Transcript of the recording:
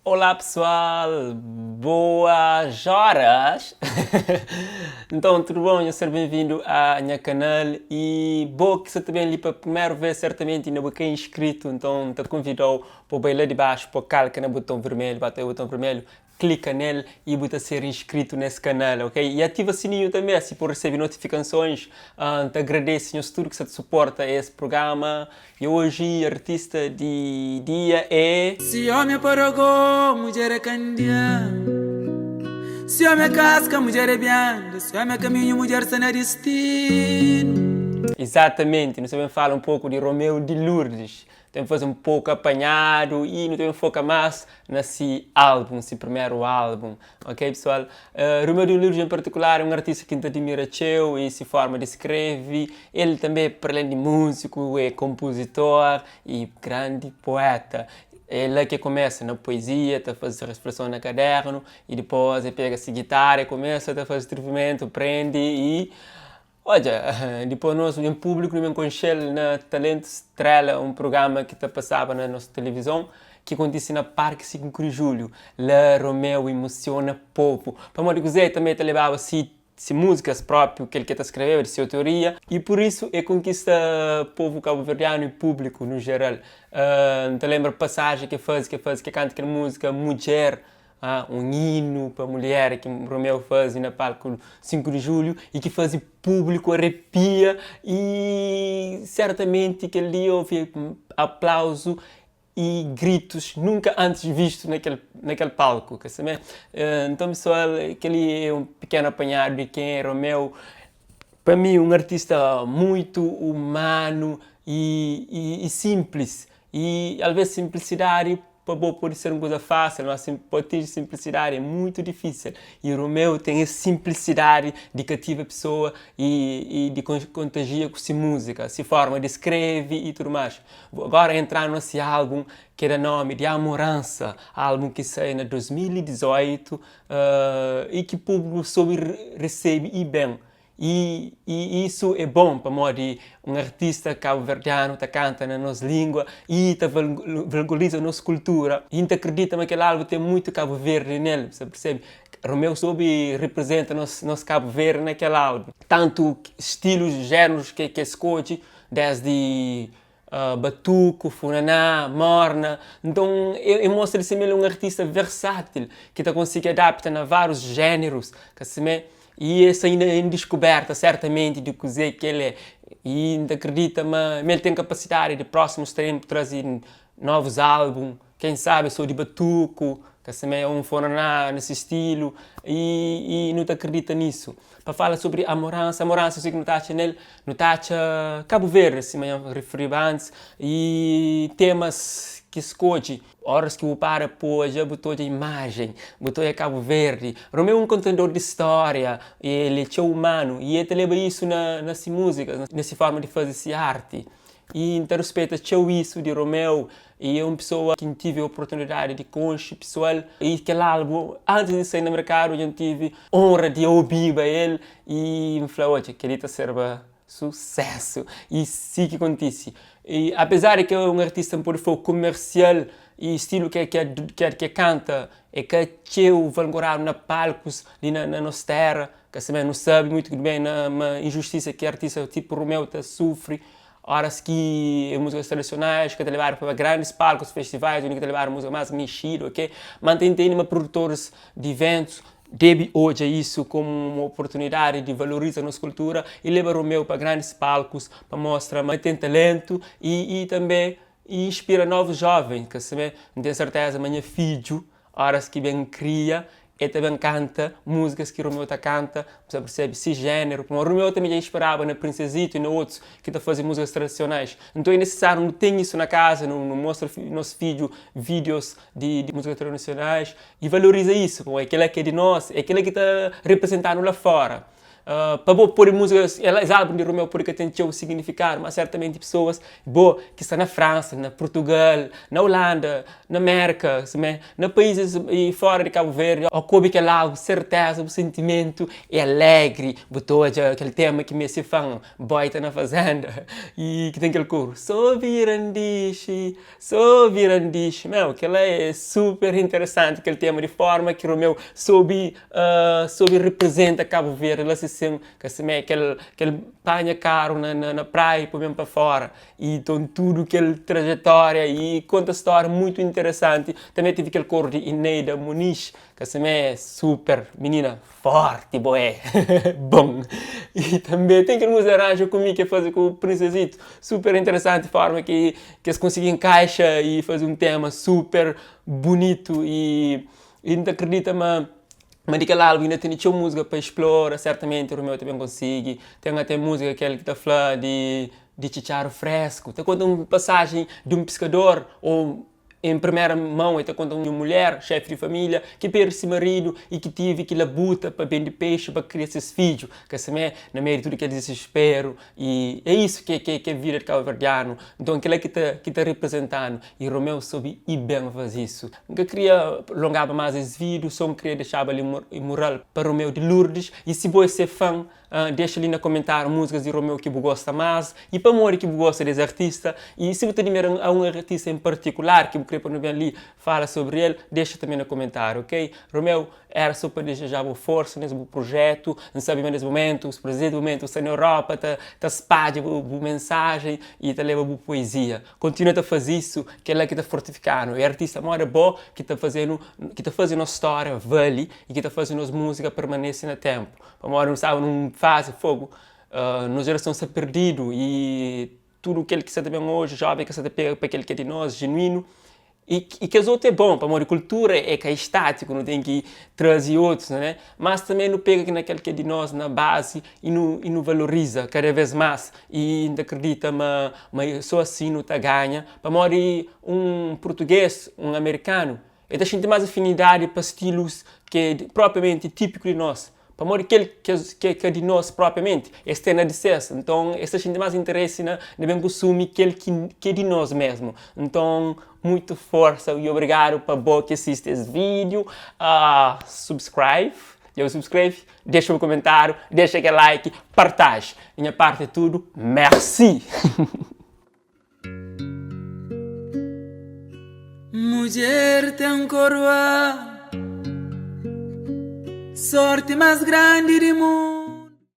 Olá pessoal, boas horas! Então, tudo bom? Nhos ser bem-vindo a nha canal e bo ki sa ta ben li pa primeru vez certamente inda bo ka inscrito, então N ta convidau pa bai la di baxu pa kalka na botão vermelho, bata na botão vermelho Klika nel y bu ta ser inskritu nes kanal, ok? Y ativa sininhu tanbe asi pa bu resebe notifikansons. N ta agradese nhos tudu ki sa ta suporta es programa. Y oji artista di dia é. Si omi é paragó, mudjer é kandia Si omi é kaska, mudjer é bianda Si omi é kaminhu, mudjer sta na distinu. Izatamenti, nu sta ben fala un poku di Romeu di Lourdes. Ten faze un poku apanhadu y nu ta ben foka más na si álbum, si primeru álbum. Ok pesoal? Romeu de Lourdes en partikular é un artista ki N ta adimira txeu y si forma di skreve. El tanbe pa alén di múziku é konpuzitor y grandi poeta. É la ki el kumesa na poezia, ta faze si refleson na kadernu y dipôs el pega si gitara y kumesa ta faze strivimentu, prende y Odja, dipôs nos en públiku nu ben konxe-l na Talento Strela, un prugrama ki ta pasaba na nos tilivizon, ki kontise na Parki 5 di Julhu. La Romeu imusiona povu, pamodi kuzê? Tanbê el ta lebaba si si múzikas própi, kel ki el ta skrebeba, di si otoria, i pur isu el konkista povu kabuverdianu i públiku nu jeral. N ta lenbra pasaji ki el faze, ki el faze, ki el kanta kel múzika Mudjer. Ah, un inu pa mulher ki Romeu faze na palku 5 di Julhu y ki faze públiku arepia y sertamenti kel dia ovi aplauzu y gritus nunka antis vistu na kel na kel palku, ka simé? Nton pesoal, kel-li é un pikenu apanhadu di ken é Romeu. Pa mi un artista muitu umanu y y sinplis y alvês sinplisidadi Pa bo pode ser un kuza fásil, má pa atinji sinplisidadi é mutu difísil. I Romeu ten es sinplisidadi di kativa pesoa i di kontajia ku se múzika, se fórma di skrebe i tudu más. Agora entranu na se álbun ki da nómi di Amoransa, álbun ki sai na 2018 i ki públiku sobe resebe i ben. I i isu é bon pamodi un artista kabuverdianu ta kanta na nos lingua i ta valgoriza nos kultura. I N ta kridita ma kel álbun ten mutu Kabu Verdi nel, bu sa persebe? Romeu sobe riprizenta nos nos Kabu Verdi na kel álbun. Tantu stilus, jénurus ke ke skodje, desdi batuku, funaná, morna. Nton e mostra di si ma el é un artista versátil ki ta konsigi adapta na várius jénurus, ka simé? I el sta inda en diskubérta sertamenti di kuzê ki el é. I N ta kridita ma el ten kapasidadi di prósimus ténpu traze novus álbun, ken sabe sô di batuku, ka simé, ô un funaná na se stilu. I nu ta kridita nisu. Pa fala sobri amoransa, amoransa kuzê ki nu ta atxa nel? Nu ta atxa Kabu Verdi, sima dja N rifiriba antis, i temas ki skodje. Óras ki bu para pa odja, bu ta odja imajen, bu ta odja Kabu Verdi. Romeu é un kontador di stória, el é txeu umanu i el ta leba isu na na si múzikas, na si fórma di faze si arti. I N ta ruspeta txeu isu di Romeu i é un pesoa ki N tive oportunidadi di konxe pesoal i kel álbun antis di sai na merkadu dja N tive onra di obiba el i N fla, odja, kel-li ta serba Sucesso! E si ki kontisi. E apesar di ke un artista n pode fla komersial e stilu ke ke ke kanta e ka txeu valgoradu na palkus li na na nos tera, ka sima nu sabi muitu ben na ma injustisa ki artista tipu Romeu ta sufri oras ki musikas tradisionais ka ta lebadu pa grandis palkus, festivais undi ki ta lebadu musika mas mexidu ok, ma n ta intende ma produtoris di iventus Debe odja isu komu un oportunidadi di valoriza nos kultura i leba Romeu pa grandis palkus pa mostra ma el ten talentu i i tanbe inspira novus jovens. Ka simé, N ten serteza ma nha fidju, oras ki ben kria, el ta ben kanta muzikas ki Romeu ta kanta, bu ta persebe si jeneru, pamodi Romeu tanbe dja inspiraba na Princesito i na otus ki ta faze muzikas tradisionais. Nton é nisisáriu nu ten isu na kaza, nu mostra nos fidju videos di muzikas tradisionais i valoriza isu, pamodi é kila ki é di nos, é kila ki ta riprizenta-nu la fora. Pa bo pode múzika, es álbum di Romeu pode ka ten txeu signifikadu, má sertamenti pesoas bo ki sta na Fransa, na Purtugal, na Ulanda, na Mérka, simé na paízis i fora di Kabu Verdi, ó ku obi kel álbum, serteza bu sentimentu é alegri, bu ta odja kel tema ki meste fan, Boy ta na fazenda i ki ten kel koru, So birandixi. So birandixi meu, kela é super interesanti kel tema di forma ki Romeu sobi sobi representa Cabo Verde la si sin ka simé kel kel panha karu na na praia i poi ben pa fora i ton tudu kel trajetória i konta stória muitu interesanti tanbe tevi kel koru di Ineida Moniz ka simé super minina. Forti bo é bom e també tem kel música arranja ku mi ke faze ku Princesito super interessanti forma ki ki es konsigi encaixa e faze um tema super bonito e e nta acredita ma ma di kel álbum inda tene txeu música pa explora certamente Romeu ta ben konsigi tem até música kel ki ta fla di di txitxaru fresku ta conta um passagem di um pescador ou Em primera mão el ta konta un mulher, xefi di família, ki perde se maridu i ki tivi ki labuta pa bende pexi pa kria ses fidju. Ka simé, na meiu di tudu kel dizisperu i é isu ki ki é vida di kabuverdianu. Nton kila ki ta ki ta riprizenta-nu i Romeu sobi i ben faze isu. N ka kria longaba más es vídiu, so N kria dexaba li mural pa Romeu di Lurdes i si bo é se fan, Dexa li na komentáriu múzikas di Romeu ki bu gosta más i pamodi ki bu gosta di es artista. I si bu ta admira a un artista en partikular ki bu krê pa nu ben li fala sobri el, dexa tanbê na komentáriu, ok? Romeu, éra sô pa dezeja-bu forsa nes bu prujétu. N sabe ma nes momentu, nes prezenti momentu, bu sta na Europa ta ta spadja bu mensajen i ta leba bu poezia. Kontinua ta faze isu, kel-la ki ta fortifika-nu. É artista móda bo ki ta faze-nu ki ta faze nos stória vali i ki ta faze nos múzika permanese na ténpu. Pamodi nu staba nun fazi fogu, nos jerason sta perdidu i tudu kel ki sta ta ben oji, joven ka sta ta pega pa kel ki é di nos, jenuínu. I kes otu é bon, pamodi kultura é ka estátiku, nu ten ki traze otus, né? Mas tanbe nu pega na kel ki é di nos, na bazi, i nu i nu valoriza kada vez más. I N ta kridita ma ma sô asi nu ta ganha, pamodi un purtugês, un amerikanu, El ta xinti más afinidadi pa stilus ki é propriamenti típiku di nos, pamodi kel ki é ka di nos propriamenti, es ten na di ses. Nton, es ta xinti más interesi na ben kusumi kel ki é di nos mesmu. Nton, muitu forsa i obrigadu pa bo ki sisti es vídiu. Subscribe, dja bu subscreve? Dexa bu komentáriu, dexa kel like, partage. Di nha parti é tudu. Merci! Mudjer ten koroa, sorti más grandi di mundu.